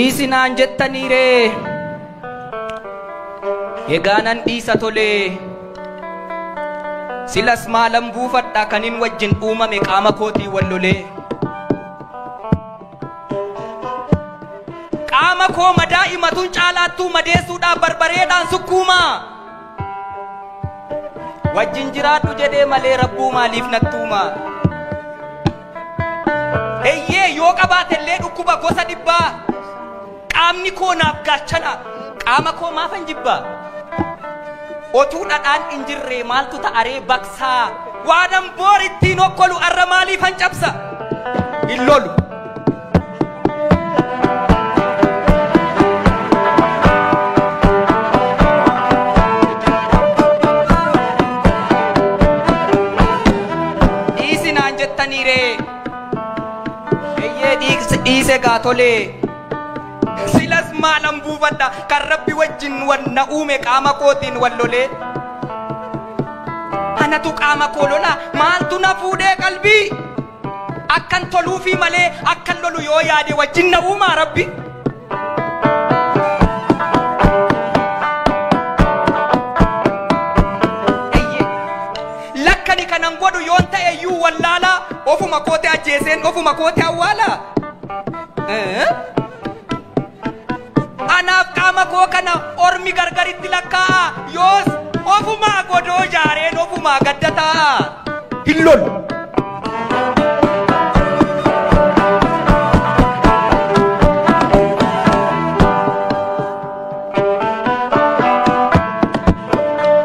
Dhiisi naan jettanii ree egaa nan dhiisa tolee silas maalan buufadha kanin wajjin uumame qaama kootii wal lolee qaama koo madaa himatuun caalaattuu madeessuudhaaf barbareedhaan sukkuumaa wajjin jiraadhu jedhee malee rabbuu maaliif nattuuma eeyyee yoo qabaatellee dhukkuba gosa dhibbaa qaamni koo naaf gaachana qaama koo maafan jibbaa otuu dhadhaan hin jirre maaltu ta'aree baqsaa waanan boor ittiin okkolu arra maaliifan cabsa hin lolu. Dhiisi naan jettanii ree eeyyee dhiise gaa tolee silas maalan buufadha kan rabbi wajjin na uume qaama kootiin wal lolee anatu qaama koo lola maaltu na fuudhee qalbii akkan toluufi malee akkan lolu yoo yaade wajjin na uumaa rabbi. Lakkani kanan godhu yoon ta'e iyyuu wallaalaa ofuma koote ajjeeseen ofuma koote awwaalaa. Anaaf qaama koo kana ormi gargaritti lakkaa'a yoos ofumaa godoo jaareen ofumaa gadda taa'a hin lolu.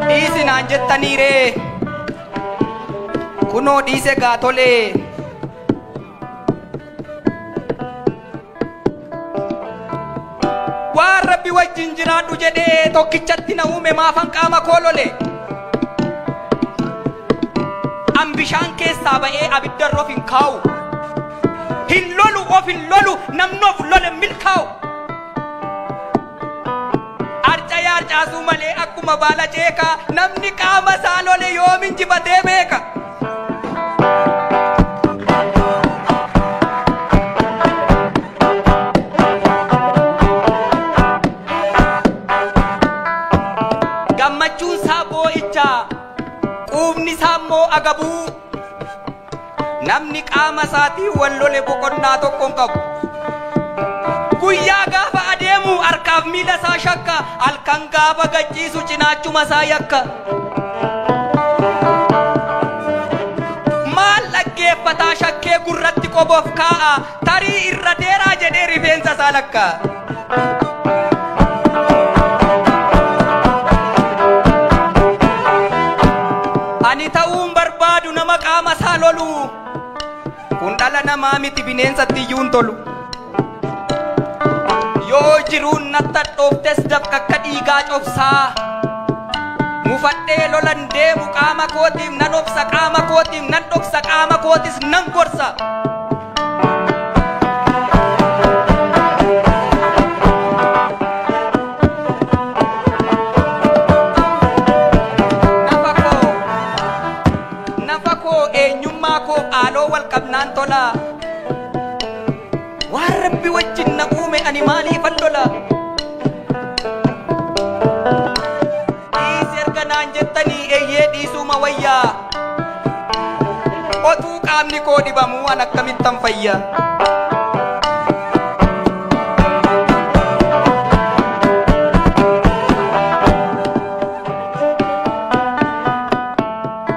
Dhiisi naan jettanii ree kunoo dhiise gaa tolee. Waan rabbi wajjin jiraadhu jedhee tokkichatti na uume maafan qaama koo lole. An bishaan keessaa ba'ee abiddarra of hin kaa'u. Hin lolu of hin lolu namni of lole milkaa'u. Arcayee arcaasuu malee akkuma baala ceekaa namni qaama isaa lole yoom injifatee beeka. Gammachuun isaa boo'ichaa quufni isaa immoo agabuu namni qaama isaatiin wal lole boqonnaa tokko hin qabu. Guyyaa gaafa adeemu harkaaf miila isaa shakka halkan gaafa gachiisu cinaachuma isaa yakka. Maal dhaggeeffataa shakkee gurratti qoboof kaa'a tarii irra deeraa jedhee rifeensa isaa lakka. Ani ta'uun barbaadu nama qaama isaa lolu kun dhala namaa miti bineensatti iyyuu hin tolu. Yoo jiruun natti hadhooftes dafqa akka dhiigaa cobsaa mufadhee lolan deemu qaama kootiif nan obsa qaama kootiif nan dhoksa qaama kootis nan gorsa. Nafa koo eenyummaa koo haaloo wal qabnaan tola. Waan rabbi wajjin na uume ani maaliifan lola? Dhiisi erga naan jettanii eeyyee dhiisuma wayyaa. Otuu qaamni koo dhibamuu an akkamittan fayya?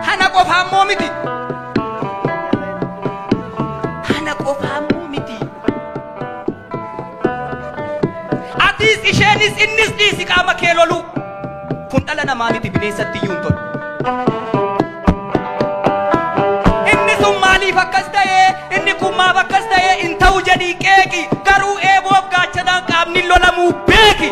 Hana qofaa miti. Hana qofaa miti. Atis isheenis innis dhiisi qaama kee lolu. Kun dhala namaa miti bineensatti iyyuu hin tolu. Inni sun maaliif akkas ta'ee inni kun maaf akkas ta'ee hin ta'u jedhii qeeqi garuu eeboof gaachanaan qaamni lolamuu beeki.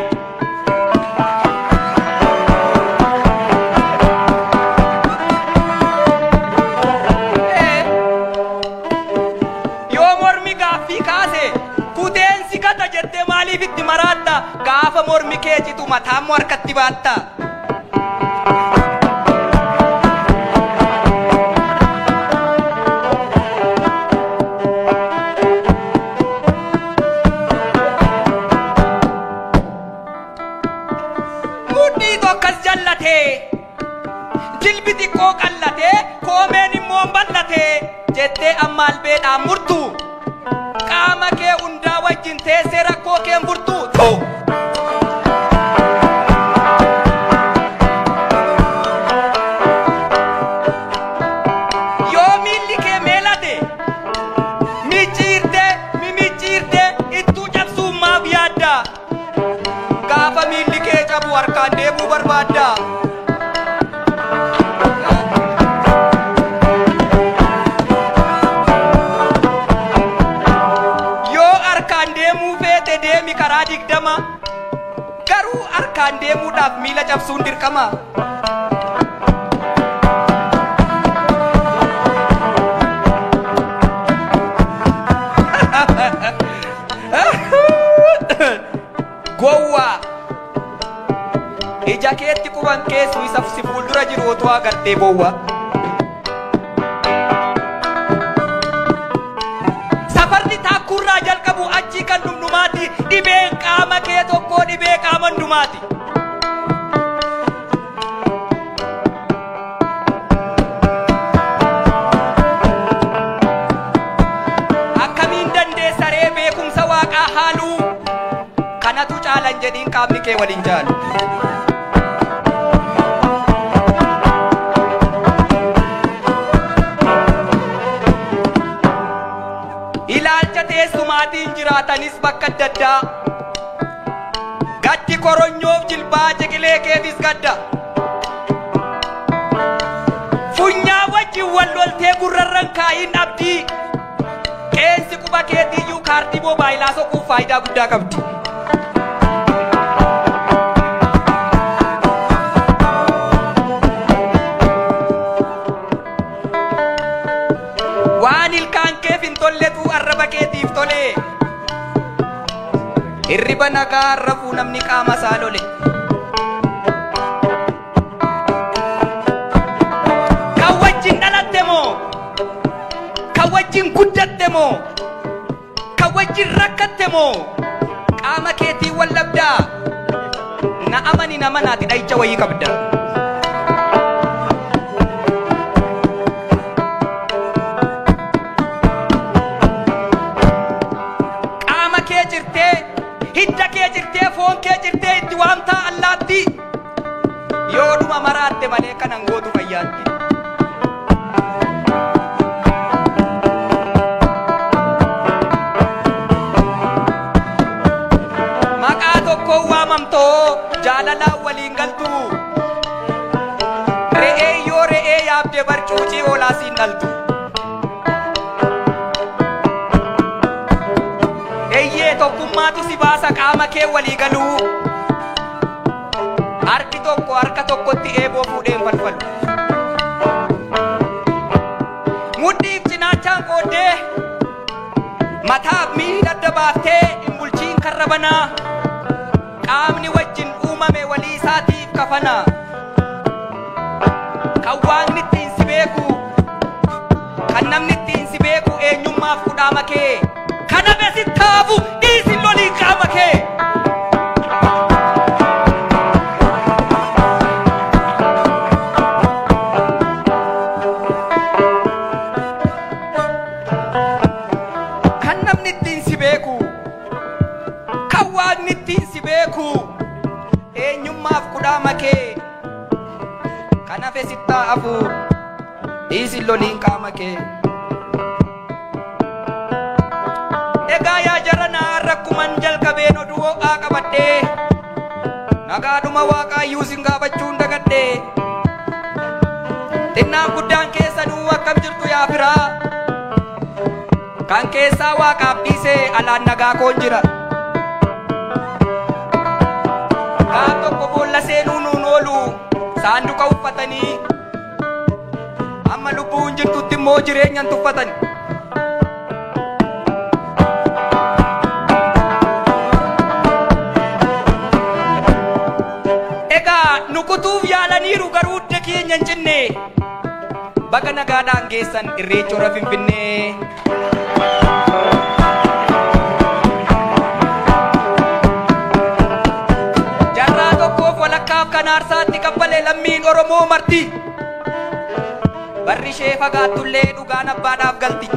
Yoo mormi gaaffii kaase kuteen si gata jettee maaliif itti maraatta gaafa mormi kee citu mataammoo harkatti baatta. uleedhaan murtu qaama kee hundaa wajjin teessee rakkoo kee furtu. Yoo miilli kee meelate micciirtee mimicciirtee ittuu cabsuun maaf yaadda? Gaafa miilli kee cabu harkaan deemuu barbaadda. Yoo harkaan deemuu feete deemi karaa 20, garuu harkaan deemuudhaaf miila cabsuun dirqama. Gowwaa ija keetti quban keessu isa si fuuldura jiru otoo agartee bowwa. Safarri taakkuurraa jalqabu achii kan dhumdhumaati. Dhibeen qaama kee tokkoo dhibee qaama hundumaati. Akkamiin dandeessa ree beekumsa waaqaa haaluu? Kanatu caalan jedhiin qaamni kee waliin caalu. Ilaalcha teessumaatiin jiraatanis bakka adda addaa. Gaddi koronyoof jilbaa ciqilee keefis gadda. Funyaa wajjin wal loltee gurrarran kaayin abdii. Qeensi quba keetiiyyuu kaardii moobaayilaa soquuf faayidaa guddaa qabdi. Waan ilkaan keef hin tolletu arraba keetiif tole. Hirriba nagaa rafuu namni qaama isaa lole. Kan wajjin dhalatte moo? Kan wajjin guddatte moo? Kan wajjin rakkatte moo? Qaama keetii wal dhabdaa? Na amani nama naati dhahicha wayii qabda. Qaama kee jirtee, hidda kee jirtee, foon kee jirtee itti waamtaa allaatti. Yoo dhuma maraatte malee kanan gootu fayyaatti. Maqaa tokkoon waamamtoo jaalalaan waliin galtu. Re'ee yoo re'ee yaabde barcuucii hoolaa siin dhaltu. Eeyyee tokkummaatu si baasa qaama kee walii galuu. Harki tokko harka tokkotti eeboo fuudheen falfalu. Mudhiif cinaachaan qooddee mataaf miila adda baaftee hin bulchiin karra banaa. Qaamni wajjin uumame walii isaatiif kafana. Kan waaqni ittiin si beeku, kan namni ittiin si beeku eenyummaaf kudhaama kee. Kana besittaafu dhiisin lolii qaama kee. Kan namni ittiin si beeku, kan waaqni ittiin si beeku eenyummaaf kudhaama kee. Kana besittaafu dhiisin loliin qaama kee. Egaa yaa jaranaa rakkuman jalqabeen oduu ho'aa qabadhee nagaadhuma waaqaayyuu sin gaafachuun dagadhee. Xinnaan guddaan keessanuu akkam jirtu yaa firaa? Kan keessaa waaqaaf dhiisee alaan nagaa koon jira. Gaaf tokko boolla seenuu nuun oolu saanduqa uffatanii amma lubbuun jirtutti immoo jireenyan tuffatan. Egaa nu kutuuf yaalaniiru garuu hidda keenya hin cinne. Baga nagaadhaan geessan irreecha hora Finfinnee. Jaarraa tokkoof walakkaaf kan aarsaatti kaffale lammiin Oromoo marti. Barri ishee fagaattullee dhugaan abbaadhaaf galti.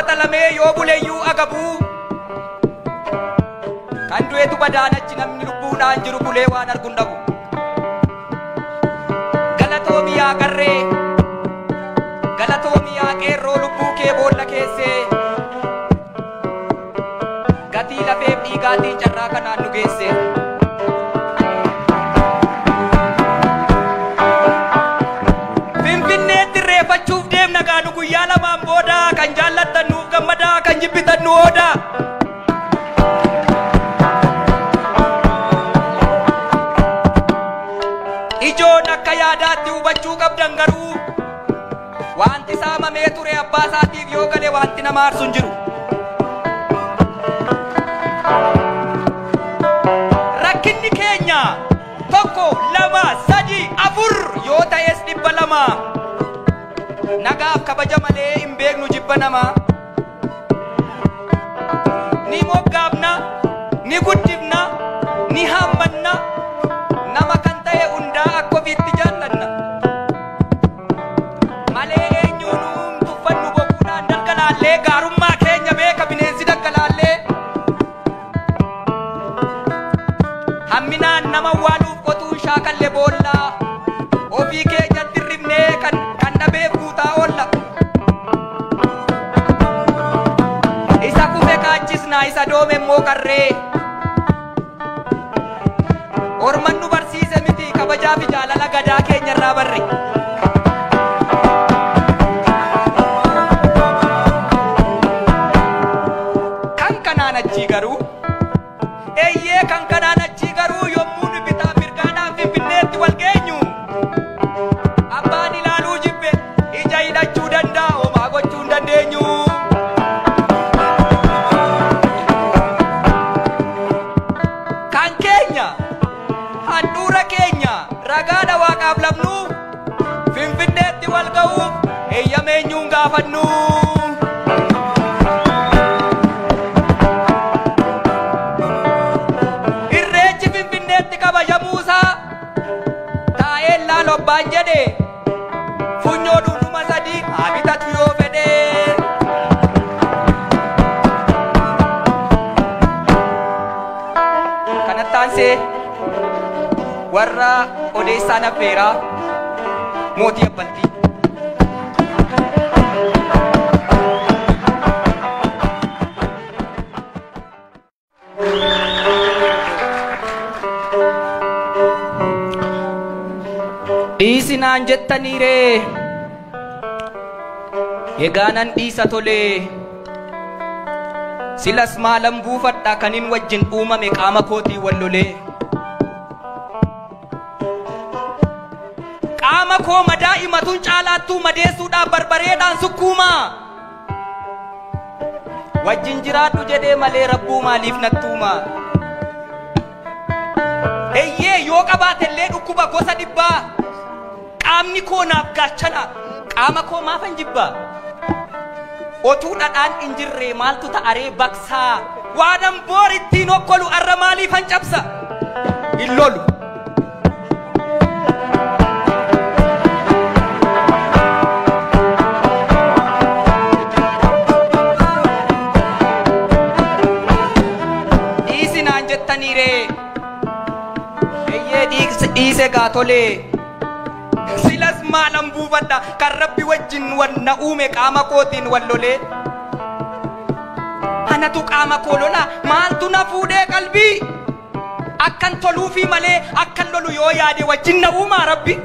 Saaxilamee yoo buleyyuu agabuu. Kan du'etu badaan achi namni lubbuudhaan jiru bulee waan arguun dhabu. Galatoomi yaa qarree, galatoomi yaa qeerroo lubbuu kee boolla keessee. Gatii lafeef dhiigaatiin carraa kanaan nu geesse. Finfinneetti irreeffachuuf deemna gaanu guyyaa lamaan booda kan jaallattan nuuf gammadaa kan jibbitan nu ooda. Ijoon akka yaadaatti hubachuu qabdan garuu wanti saamamee ture abbaa isaatiif yoo gale wanti nama aarsu hin jiru. Rakkinni keenya 1, 2, 3, 4 yoo ta'es 200. Nagaaf kabaja malee hin beeknu jibba namaa. Ni moggaafna, ni guddifna, ni haammanna, nama kan ta'e hundaa akka ofiitti jaallanna. Malee eenyuun tuffannu boquudhaan dalgalaallee gaarummaa keenya beeka bineensi daggalaallee. Hamminaan nama waaluuf qotuun shaakalle boollaa ofii keenyatti hirribnee kan dhabeef guutaa oolla. Isa kufe kaachisnaa isa doome immoo qarree. Orman nu barsiise miti kabajaa fi jaalala gadaa keenya irraa barre. Kan kanaan achii garuu eeyyee kan kanaan achii garuu yommuu nu bitaa mirgaadhaan Finfinneetti wal geenyu abbaan ilaaluu jibbe ija hidhachuu danda'a homaa gochuu hin dandeenyu. Kan keenya handhuura keenya ragaadha waaqaaf labnu Finfinneetti wal ga'uuf eeyyama eenyuun gaafannu. Irreechi Finfinneetti kabajamuusaa taa'een laalo abbaan jedhe funyoo dhundhuma 3 haa bitatu yoo fedhe. Kanatti aansee warra odeessaan affeeraa mootii abbaltii. Dhiisinaan jettaniiree egaa nan dhiisa tolee silas maalan buufadha kanin wajjin uumame qaama kootii wal lolee. Qaama koo madaa himatuun caalaattuu madeessuudhaaf barbareedhaan sukkuumaa. Wajjin jiraadhu jedhee malee rabbuu maaliif nattuuma. Eeyyee yoo qabaatellee dhukkuba gosa dhibbaa qaamni koo naaf gaachana qaama koo maafan jibbaa. Otuu dhadhaan hin jirre maaltu ta'aree baqsaa waanan boor ittiin okkolu arra maaliifan cabsa hin lolu. Dhiisinaan jettaniiree eeyyee dhiise gaa tolee. Silas maalan buufadha kan rabbi wajjin na uume qaama kootiin wal lolee. Anatu qaama koo lola maaltu na fuudhee qalbii akkan toluufi malee akkan lolu yoo yaade wajjin na uumaa rabbi.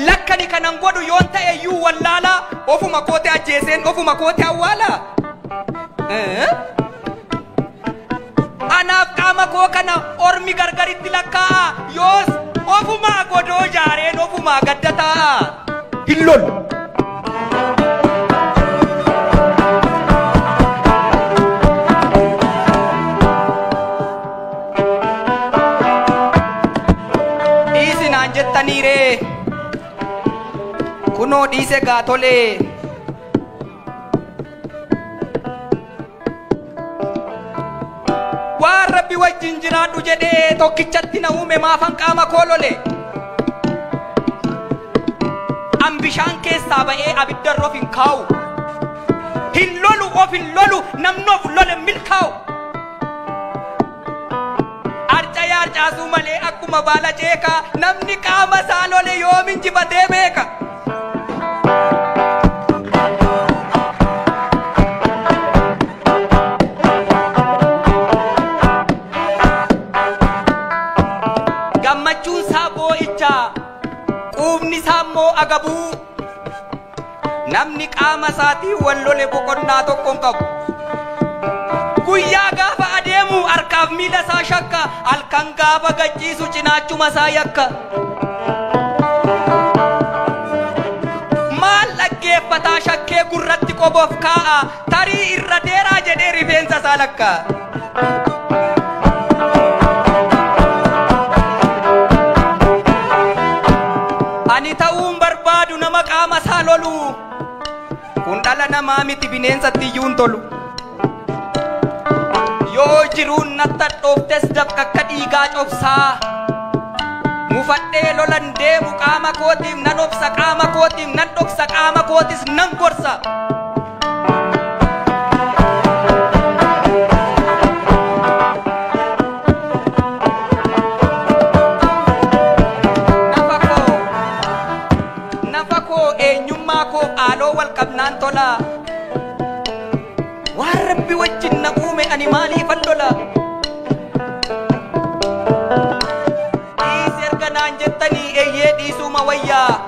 Lakkani kanan godhu yoon ta'e iyyuu wallaalaa ofuma koote ajjeeseen ofuma koote awwaalaa. Anaaf qaama koo kana ormi gargaritti lakkaa'a yoos ofumaa godoo jaareen ofumaa gadda taa'a. Hin lolu. Dhiisinaan jettaniiree kunoo dhiise gaa tolee. Waan rabbi wajjin jiraadhu jedhee tokkichatti na uume maafan qaama koo lole. keessaa ba'ee abidda irra of hin kaa'u. Hin lolu, of hin lolu, namni of lole milkaa'u. Arcaya arcaasuu malee akkuma baala ceekaa, namni qaama isaa lole yoom injifatee beeka. Gammachuun isaa boo'icha, quubni isaa immoo agabuu. Namni qaama isaatiin wal lole boqonnaa tokko hin qabu. Guyyaa gaafa adeemu harkaaf miila isaa shakka, halkan gaafa gachiisu cinaachuma isaa yakka. Maal dhaggeeffataa shakkee gurratti qoboof kaa'a, tarii irra deeraa jedhee rifeensa isaa lakka. Ani ta'uun barbaadu nama qaama isaa lolu. Kun dhala namaa miti, bineensatti iyyuu hin tolu. Yoo jiruun natti hadhooftes dafqa akka dhiigaa cobsaa. Mufadhee lolan deemu, qaama kootiif nan obsa, qaama kootiif nan dhoksa, qaama kootis nan gorsa. Nafa koo, nafa koo, eenyummaa koo haaloo wal qabnaan tola. Waan Rabbi wajjin na uume ani maaliifan lola? Dhiisi erga naan jettanii, eeyyee, dhiisuma wayyaa.